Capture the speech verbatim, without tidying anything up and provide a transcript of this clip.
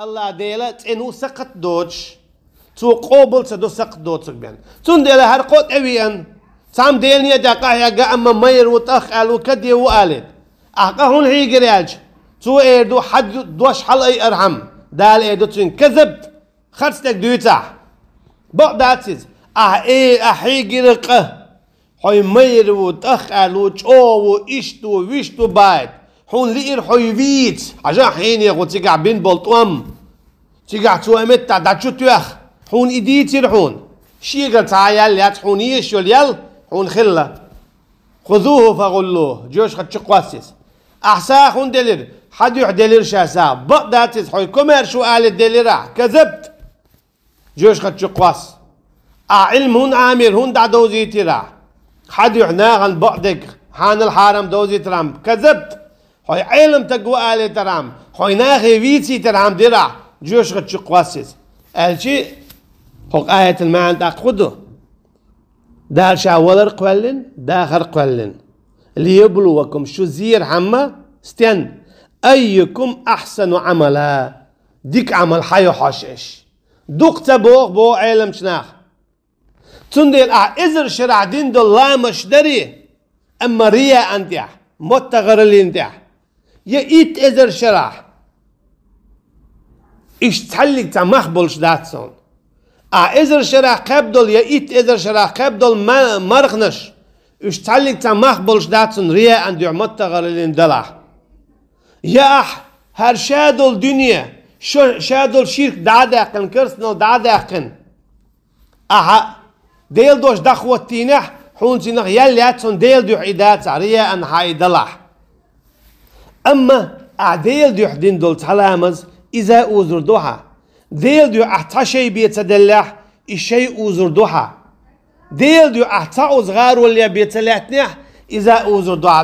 Аллахь Дела цӀена ву сакхат доцуш. Цо къобал ца до сакхат доцург бен. Цундела хӀара кхо тӀе веана. Цхьамма Делан некъа тӀа къахьегна, амма майра ву, тӀахкъаьлла ву, каде ву алийта. Ахь къа хӀунда хьийгира аьлча, цо эр ду, хьан дош хьалаайархьама, Дала эр ду цуьнга: «Казабт, харц дерг дуьйцу ахь. Бакъ дац иза. Ахь э, ахь хьийгира къа. Хьо майра ву, тӀахкъаьлла ву, чӀогӀа ву, иштта ву, вуьшта ву баийта. Хьуна лиира хьо вийца. Хьажахь хьенех ву цигахь бина болу тӀом. Цигахь цо и меттахь дӀа чу тоьхна. Хьуна и дийцира хьуна. Шегара цхьа а ял яц, хьуна езаш йолу ял хьуна хилла. Хузуху фагӀуллуху, жоьжахати чу кхосса иза. Ахь сагӀа хӀунда делира? Хьан дуьхьа делира ша сагӀа. Бакъ дац иза, хьо комаьрша ву алийта делира ахь. Казабт». Жоьжахати чу кхосса. Ахь Ӏилма хӀунда Ӏамийра, хӀунда дӀадовзийтира ахь? Хьан дуьхьа нахана бакъдерг, хьанал хьарам довзийтархьама, казабт. Хьо Ӏелам стаг ву алийтархьама, хьо нахе вийцийтархьама дира ахь, жоьжахати чу кхосса иза. Аьлча, хӀокху аятан маьӀна тӀаккха хӀун ду? Дала ша валар а кхоьллина, дахар а кхоьллина. «Лияблувакум», шу зерхьама, стен? «Айюкум ахьсану Ӏамала». Дика Ӏамал хьан йо хьожуш аша. Дукха ца боху, боху Ӏеламчу наха. Цундела ахь эзар шарахь дина долу ламазаш дарий, амма рияан тӀехь, моттагӀараллин тӀехь, я итт эзар шарахь, иштта цхьаьллиг цхьа мах болуш дац суна. Ахь эзар шарахь кхаьбна долу я итт эзар шарахь кхаьбна долу ма-, марханаш, уьш цхьаьллиг цхьа мах болуш дац суна рияан дуьхьа моттагӀараллин далахь. Я ахь хӀара ша долу дуьне, шо-, ша долу ширк дӀа а даьккхина, керстанал дӀа а даьккхина, ахьа Делан дош дӀахӀоттийнехь, хьуна цунах ял яц, хьуна Делан дуьхьа и дацахь, рияан хьан и далахь. Амма ахь Делан дуьхьа дина долу цхьа ламаз, иза а узур ду хьан. Делан дуьхьа ахь цхьа шай бен ца деллехь, и шай узур ду хьан. Делан дуьхьа ахь цхьа оза гӀаролле бен ца лаьттинехь, иза а узур ду хьан.